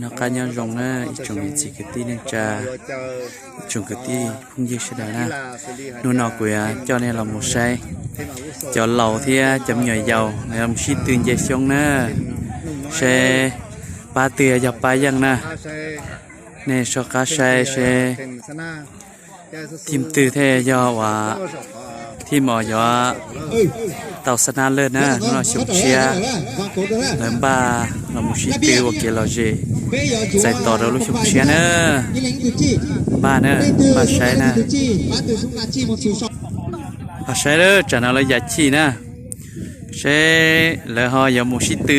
Noj qab nyob zoo na ib tsoom niam txiv kwv tij neej tsa, ib tsoom kwv tij phooj ywg sawv daws na. Hnub no kuv yuav coj nej los mus saib cov laus thiab cov me nyuam yaus lawv mus sib tw nce xyoob na, seb pab twg yog pab yeej na. Nej soj qab saib seb thim twg thiaj yog uas thim uas yuav tau xab nab lawj na. Hnub no xyoo tshiab lawv npaj los mus sib tw ua kev lom zem txais tos rau lub xyoo tshiab na. Npaj na, npaj saib na. Ho saib lawm, tsam no lawv yav chim na, seb lawv ho yuav mus sib tw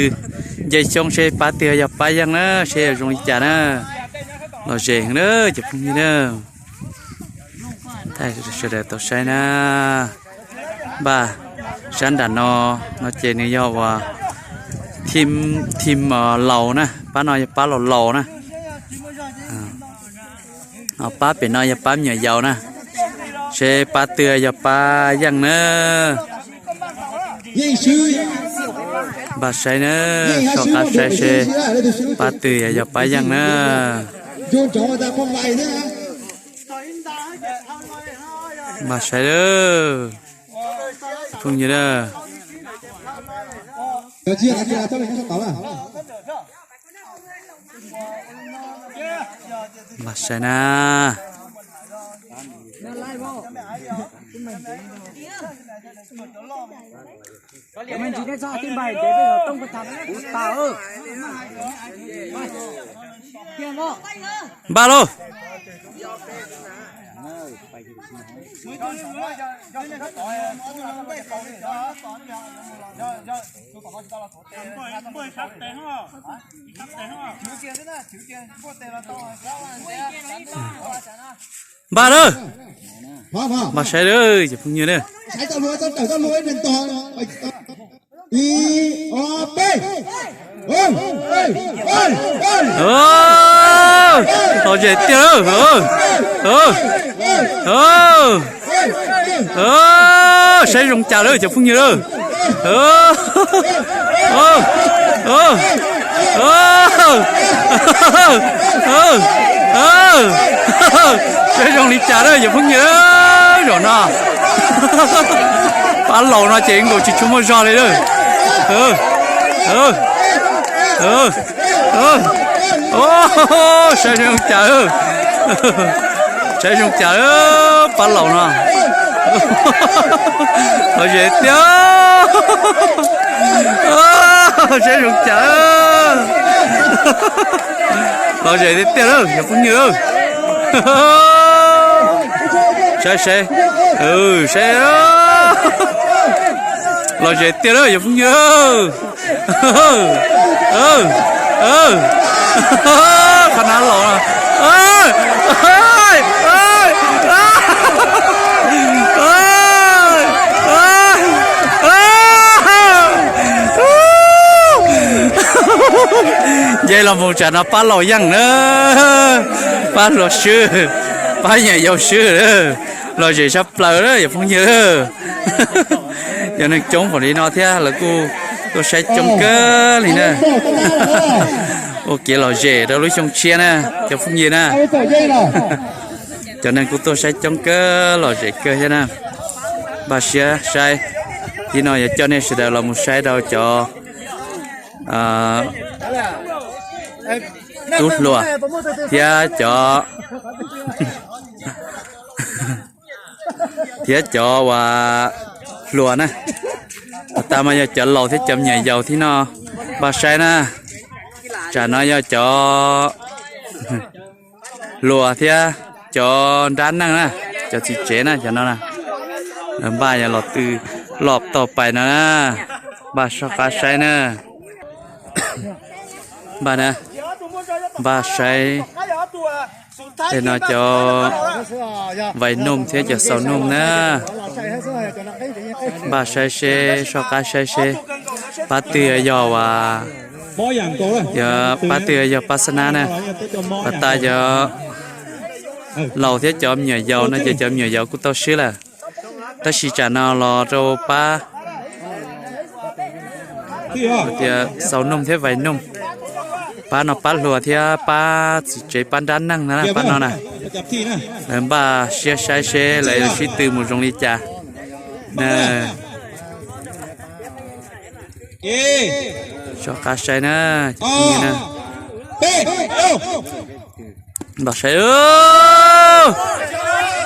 nce xyoob seb pab twg yog pab yeej na, seb yuav zoo li cas na. Lom zem heev na cov phooj ywg na. Thaij sawv daws tau saib na. Npaj sab nram no, no ces nws yog uas thim, thim laus na, pab no yog pab laus laus na. Pab pem no yog pab me nyuam yaus na, seb pab twg yog pab yeej na. Npaj saib na, soj qab saib seb pab twg yog pab yeej na. Npaj saib lawm, phooj ywg na. Npaj saib na. Npaj lauj. Npaj lawm. Npaj saib lawm cov phooj ywg na. Lom zem tiag lawm. Saib zoo cas lawm cov phooj ywg lawm. Saib zoo li cas lawm cov phooj ywg, zaum no pab laus no ces nkaus tsis tshua muaj zog li lawm. Saib zoo cas, saib zoo cas pab laus no. Lom zem tiag, saib zoo cas. Lom zem tiag tiag lawm cov phooj ywg. Saib saib, saib, lom zem tiag lawm cov phooj ywg. Qhov nab laus no. Nce los mus tsam no pab laus yeej na, pab laus swb, pab nyuam yaus swb. Lom zem sab plaws yom phooj ywg. Cov neeg coob npaum li no thiab lawv kuj tuaj saib coob kawg li na. Ua kev lom zem rau lub xyoo tshiab na cov phooj ywg na. Cov neeg kuj tuaj saib coob kawg, lom zem kawg thiab na. Npaj siab saib, ib no yuav coj nej sawv daws los mus saib rau cov tub hluas thiab cov, thiab cov uas hluas na. Has tas mas yog cov laus thiab cov me nyuam yaus thiab no. Npaj saib na, tsam no yog cov hluas thiab cov nrab neej na, cov txiv tsev na, cov no na. Npaj yog los tw loj tau pais no na. Npaj soj qab saib na. Npaj na, npaj saib. Tej no cov vais noog thiab cov xaus noog na. Npaj saib seb, soj qab saib seb pab twg yog uas, yog pab twg yog pab xab nab na. Has tas cov laus thiab cov me nyuam yaus no ces cov me nyuam yaus kuj tau swb lawm. Tab sis tsam no los rau pab Tias xaus noog thiab vais noog, pab no pab hluas thiab pab txiv tsev pab nrab neej na, pab no na. Lawv npaj siab saib seb lawv sib tw mus zoo li cas na. Soj qab saib na. Npaj saib,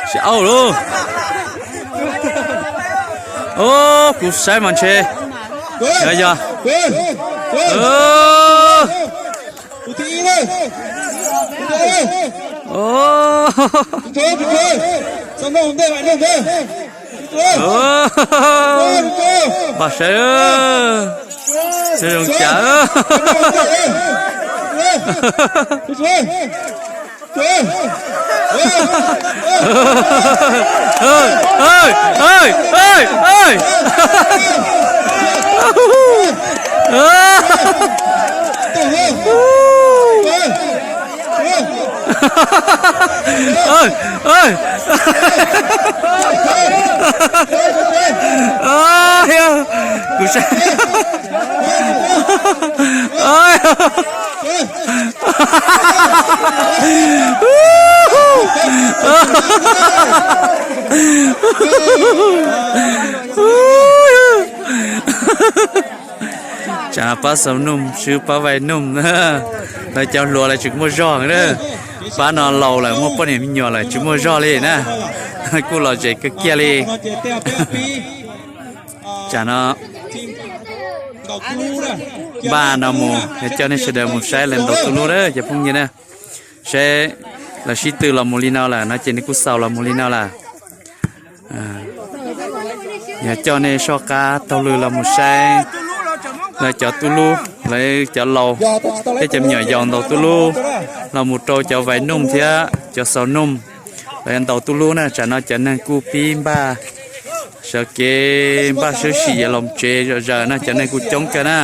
saib auj lauj. Kuv saib mas ntshe yog, yog. Npaj saib, zoo cas. Kuv saib. Tsam pab xaus noog, pab vais noog. Lawv cov hluas lawv tsis muaj zog na. Pab no laus lawm, muaj poj niam me nyuam lawm tsis muaj zog li na. Kuj lom zem kawg kiag li. Tsam no npaj no mus, yog coj nej sawv daws mus saib lawv ntaus tuj lub na cov phooj ywg na. Saib lawv sib tw los mus li no lawm no ces nws kuj xaus los mus li no lawm. Yog coj nej soj qab taug lw los mus saib lawv cov tuj lub, lawv cov laus thiab cov me nyuam yaus ntaus tuj lub, los mus rau cov vais noog thiab cov xaus noog. Lawv ntaus tuj lub na, tsam no cov neeg kuj pib npaj sawv kev npaj sawv sim yuav los tsev zom zaws na, cov neeg kuj coob kawg na.